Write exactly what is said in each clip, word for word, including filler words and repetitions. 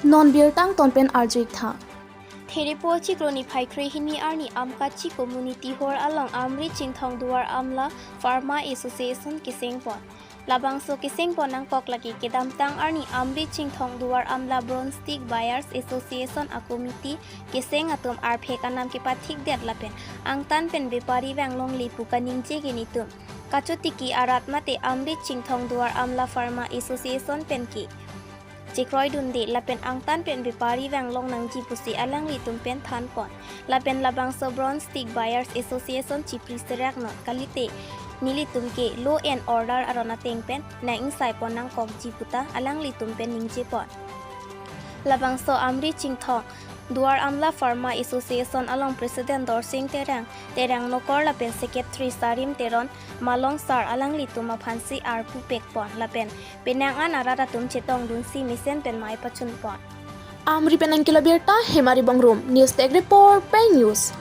Non birta angton pen arju-ik tha. Therepo chiklo niphai kre hini arni Amkachi Community Hall along Amri Chinthong Duar Amla Farmer Association kesengpon. Labangso kesengpon nangkok lake kedamtang arni Amri Chinthong Duar Amla Broom Stick Buyers Association a committee keseng atum arphek anam kepathikdet lapen angtan pen bepari vang longle pu kaningje ke nelitum kachotiki arat mate Amri Chinthong Duar Amla Farmer Association pen ke chekroidunde lapen angtan pen bepari vang long nangji pusi alanglitum pen thanpon. Lapen labangso Broom Stick Buyers Association chipri serak non kalite nelitum ke law and order aron ateng pen nang-ingsaipon nangkokji puta alanglitum pen ningjepon. Labangso Amri Chinthong Duar Amla Farmer Association along President Dorsing Terang, Terang Nokor lapen Secretary Sarim Teron, Malong Sar alanglitum aphansi arpu pekpon lapen penang an arat atum chetongdunsi mesen pen mei pachunpon. Amri pen nangkelo birta, Hemari Bongrung, News Desk Report, Pei News.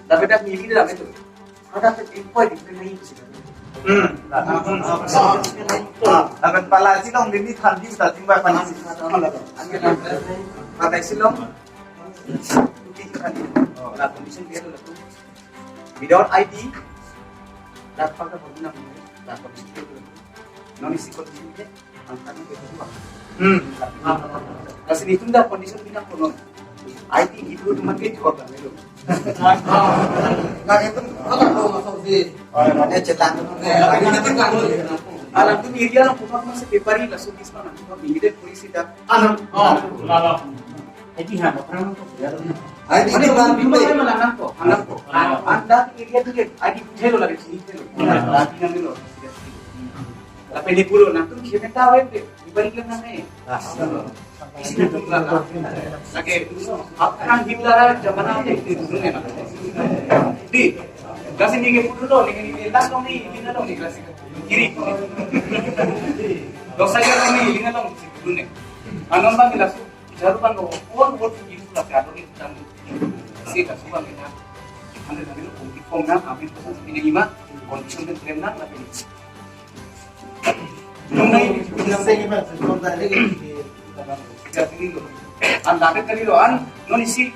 Dapat dah mili dah itu. Ada tu impoi di penai. Hmm. Akan pala si long dini than di uta tinggal panas. Patai si long. Tuki than di. La condition dia tu la tu. Without I D, dapat apa guna? La condition dia tu la tu. Non isi condition dia. Ang tangan dia tu. Hmm. Kasi nelitum dah condition bilang konon. I D itu tu makin juga kan itu. Nah, itu anak lo masuk di. Ada celang. Anak tu media lah, bukan masih bepari lah, so di sana. Bukan media polisi dah. Anak. Oh, kalau. Edi ha, orang tu ya. Edi itu kan bimba. Mana anak ko? Anak ko. Anda area tu dia. Adi tu hello lagi sini hello. Lagi yang hello. Tapi ni pulo nangtum siapa tahu ya? Balik ke mana? Isi tu lah. Lagi. Apa yang himla zaman apa itu dulu ya? Di. Kasi ni ke pulo ni ni lang ni ni lang ni kasi kiri. Dosa ya ni ni lang dulu ni. Anon bang jelas. Jaru kan lo, all vote to give to the Catholic dan si ka suka kita. Anda kami lo politik kong na, kami ko ini lima, condition dan keren na, tapi nung nai bisa ini mas, contoh ini kita kan. Kita ini lo, anda kan kali lo an, non isi,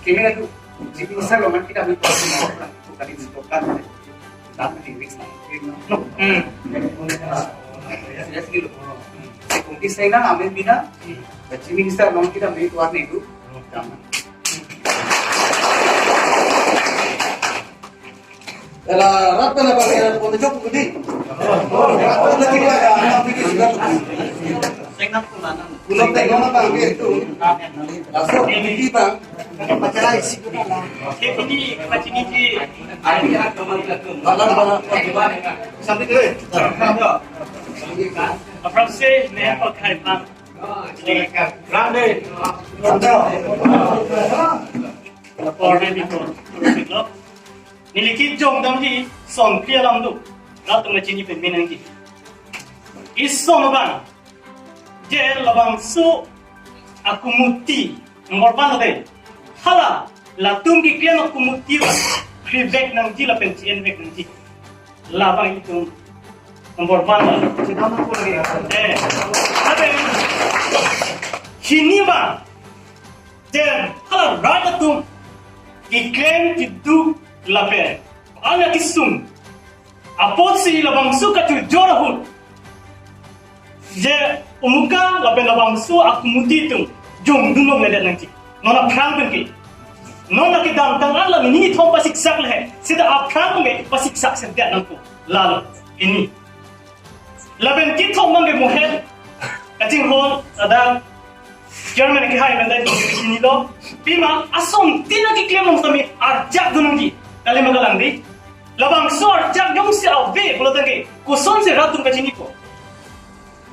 kami lagi, jadi misal lo kan kita ambil orang itu kali itu kan. Tapi di risk na, no. Hmm. Jadi gitu. Kung kisah na amin bina, Chief Minister non kita may tuan itu. Era rata na bang era pon jok kudi. Pon na kita ya, tapi kita sudah. Senang pun anak. Pulang tengok apa gitu. Langsung di bang. Pacarai si. Ini macam ini. Balan, balan. Sampai dulu. Apram se ne ko khai pan. Rande. Lapor ne biko. Neli kejong damji song klia lam tu. Rat macam ini pemain lagi. Isong bang. Je labangso a committee number one ade. Hala, latum keklem a committee la prevent nangji lapen chi-en vek nangji. Labang itum number one la. Chidam ko lagi. Eh, lapen hini ba. Je hala rat atum keklem kedo lapen ana kesung. Apotsi labangso kachojor ahut je umuka lapen labangso a committee atum jongdun longledet nangji. Non aphrang pen ke. Non kedamtang an la nini thom pasiksak le. Seta aphrang pen ke pasiksak sedet nangpo. Lalo ini. Lapen kethom bang ke mohet. Kachinghon ada Chairman ke hai bendai di sini lo. Pima ason tina keklem long sami arjak dunung di. Kali magalang di. Labangso arjak jongsi ave pulo tangke. Kosonsi rat atum kachinipo.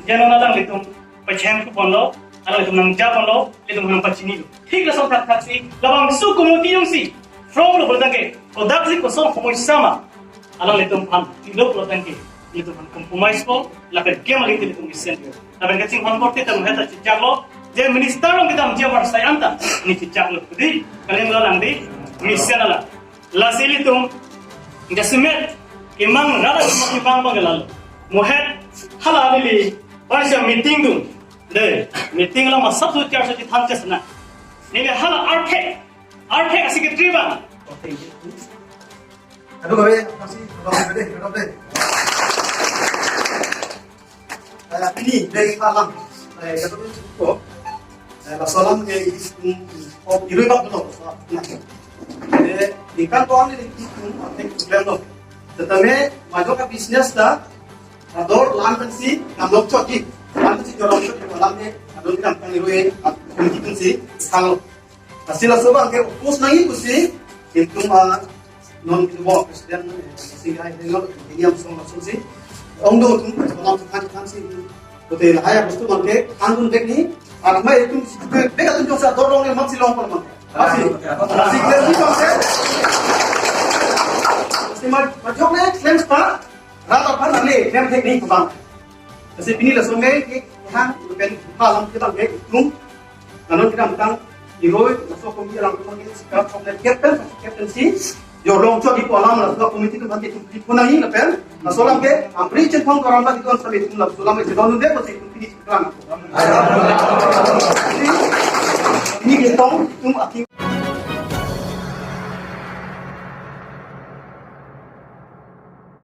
Jano na alanglitum pachem ku ponlo. Alanglitum nangja ponlo. Ilitum nangpachinilo. Thik lason thakthak si. Labangso committee jongsi from lo pulo tangke. Kodaksi koson komoy sama. Alanglitum aphan ilo pulo tangke, ilitum aphan compromise po, lapen kemali ilitum isen po. Lapen kachinghon korte ta muheta chechak lo, je minister along kedam je war sai anta, ni chechak lo kudi, kalian lo nang di, mesen ala. Lasi ilitum, jasemet, kemang rara kemang kemang bang lalo. Muhet, hala neli, parsha meeting dun. Dei, meeting along masap su char su chethan chesna. Neli hala arthek, arthek a-secretary abang. Aduh, gabe, masih, aduh, gabe, aduh, gabe. Eh, pini, dei, alam. Eh, aduh, ko. Eh, laso alam ke, mm, oh, irui bak dulu. Nah. Eh, ikan ko ani di, mm, arthek problem lo. Tetapi, majok a-business ta, ador lam pensi, nam lok chot ji. Lam pensi jorong chot ji, lam ke, ador kedamtang irui, at, pensi, pensi, kalau. Lasi laso abang ke oppose nangji pusi, itum, ah, non kedo president, eh, si ai dengol, ini yang song langsung si. Ong do itum, lam kan kan si. Pute lahai bostu abang ke, anggun dek ni, armai itum si, bek atum jongsi ador long ni mat si long pon abang. Lasi, lasi, lasi abang ke. Lasi ma, majok ni, claims pa, rat aphan ale, claim thek ni abang. Lasi pini laso me ke hang pen malam ke abang ke itum. Nanon kedamtang irui laso komiti alam atum ke sikap kong captain, captain si. Jorong chot di alam laso komiti atum hati itum di punang ni lapen. Laso alam ke ampri chenthong koram ba itum sampai itum laso alam ke don de ko itum pini siklang. Ini ke tong itum aki.